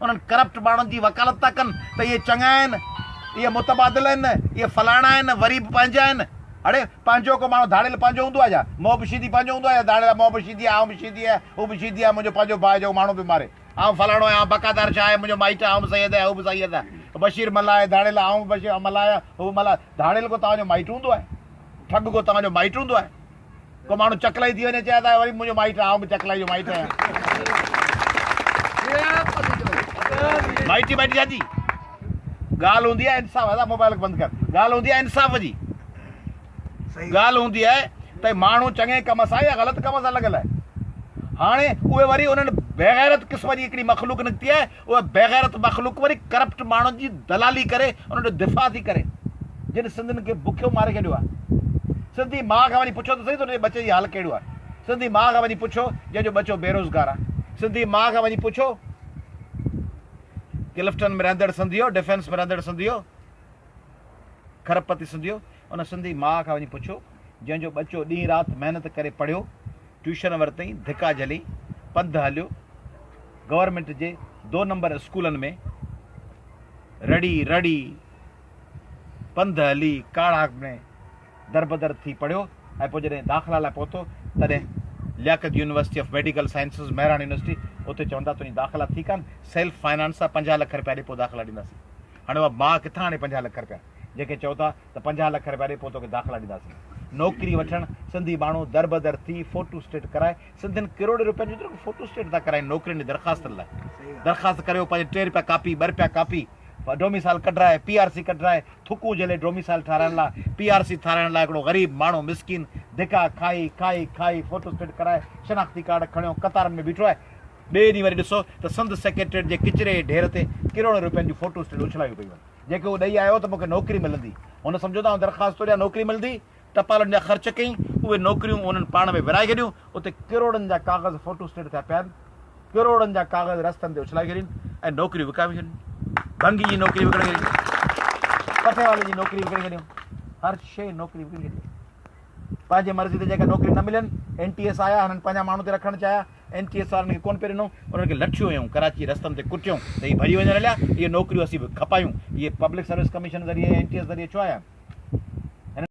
انهن ڪرپٽ ماڻهن جي وڪالت ٿا ڪن ته اهي چڱا آهن، اهي متبادل آهن، اهي فلاڻا آهن، وري به پنهنجا آهن. اڙي پنهنجو ڪو ماڻهو ڌاڙيل پنهنجو هوندو آهي ڇا؟ مون به شيدي پنهنجو هوندو آهي يا ڌاڙيل مون به شيدي آهي، آئون به شيدي آهيان، هو به شيدي آهي، منهنجو پنهنجو ڀاء جو ماڻهو به ماري. آئون فلاڻو آهيان، بقادار شاهه آهي، منهنجو مائٽ آهي، آئون به سيد آهيان، هو به سيد آهي. بشير ملاح آهي، ڌاڙيل آهي، آئون به بشير ملاح آهيان، هو به ملاح. ڌاڙيل ڪو توهان جو مائٽ هوندو آهي؟ ٺڳ ڪو توهان جو مائٽ هوندو آهي؟ ڪو ماڻهو چڪلائي ٿي وڃي چئي ته وري منهنجو مائٽ آهي، آئون به چڪلائي جو مائٽ آهيان. مائٽي مائٽي ڇا جي ڳالهه هوندي آهي انصاف ادا موبائل بند ڪر ڳالهه هوندي آهي انصاف جي ڳالهه هوندي آهي ته ماڻهو چڱي ڪم سان يا غلط ڪم سان لڳل آهي هاڻي اهي وري انهن بيغيرت قسم جي هڪڙي مخلوق نڪتي آهي اها بيغيرت مخلوق وري ڪرپٽ ماڻهن جي دلالي ڪري انهن جو دفاع ٿي ڪري جن سنڌين کي بکيو ماري ڇڏيو آهي. سنڌي ماء کان وڃي پڇو ته سهي ته ان جي ٻچي جي حال ڪهڙو آهي. سنڌي ماء کان وڃي پڇو جنهن جو ٻچو بيروزگار آهي. سنڌي ماء کان وڃي پڇو ڪلفٽن ۾ رهندڙ سنڌيو، ڊفينس ۾ رهندڙ سنڌيو، کرپتي سنڌيو، ان سنڌي ماء کان وڃي پڇو جنهن جو ٻچو ڏينهن رات محنت ڪري پڙهيو، ٽيوشن ورتئين، ڌڪا جهلي، پنڌ هليو، گورنمينٽ جي دو نمبر اسڪولن ۾ رڙي رڙي پنڌ هلي ڪاڙها ۾ دربدر ٿي پڙهيو ۽ پوء جڏهن داخلا لاء پهتو تڏهن Liaquat university of medical sciences Mehran university اتي چون ٿا تنهنجي داخلا ٿي ڪانه سيلف فائنانس آ 50 لک رپيا ڏي پوء داخلا ڏينداسين هاڻي اها ماء ڪٿان آڻي 50 لک رپيا جنهن کي چئو ٿا ته 50 لک رپيا ڏي پوء توکي داخلا ڏينداسين نوڪري وٺڻ سنڌي ماڻهو دربدر ٿي فوٽو اسٽيٽ ڪرائي سنڌين ڪروڙين روپين جو فوٽو اسٽيٽ ٿا ڪرائين نوڪرين جي درخواستن لاء درخواست ڪريو پنهنجي 3 روپيا ڪاپي 2 روپيا ڪاپي ڊوميسائل ڪڍرائي پي آر سي ڪڍرائي ٿڪون جهلي ڊوميسائل ٺاراهڻ لاء پي آر سي ٺاراهڻ لاء هڪڙو غريب ماڻهو مسڪين ڌڪا کائي کائي کائي فوٽو اسٽيٽ ڪرائي شناختي ڪارڊ کڻيو قطارن ۾ بيٺو آهي ٻئي ڏينهن وري ڏسو ته سنڌ سيڪريٽريٽ جي ڪچري جي ڍير تي ڪروڙين روپين جون فوٽو اسٽيٽ اڇلايون پيون آهن جيڪي هو ڏئي آيو ته مون کي نوڪري ملندي هن سمجهيو ته آئون درخواست ٿو ڏيان نوڪري ملندي ٽپالن جا خرچ ڪيائين، اهي نوڪريون انهن پاڻ ۾ ورهائي ڇڏيون، اتي ڪروڙن جا ڪاغذ فوٽو اسٽيٽ ٿيا پيا آهن، ڪروڙن جا ڪاغذ رستن تي اڇلائي ڇڏين ۽ نوڪريون وڪامي ڇڏين، ڀنگي جي نوڪري وڪڻي ڇڏين، پٺي والي جي نوڪري وڪڻي ڇڏيون، هر شيء نوڪري وڪڻي ڇڏي. پنهنجي مرضي تي جيڪا نوڪري نه ملين، اين ٽي ايس آيا، هنن پنهنجا ماڻهو تي رکڻ چاهيا، اين ٽي ايس وارن کي ڪونه پئي ڏنو، انهن کي لٺيون هنيون، ڪراچي جي رستن تي ڪٽيون ته هي ڀڄي وڃن هليا، اهي نوڪريون اسين به کپايون، اهي پبلڪ سروس ڪميشن ذريعي اين ٽي ايس ذريعي ڇو آيا آهن؟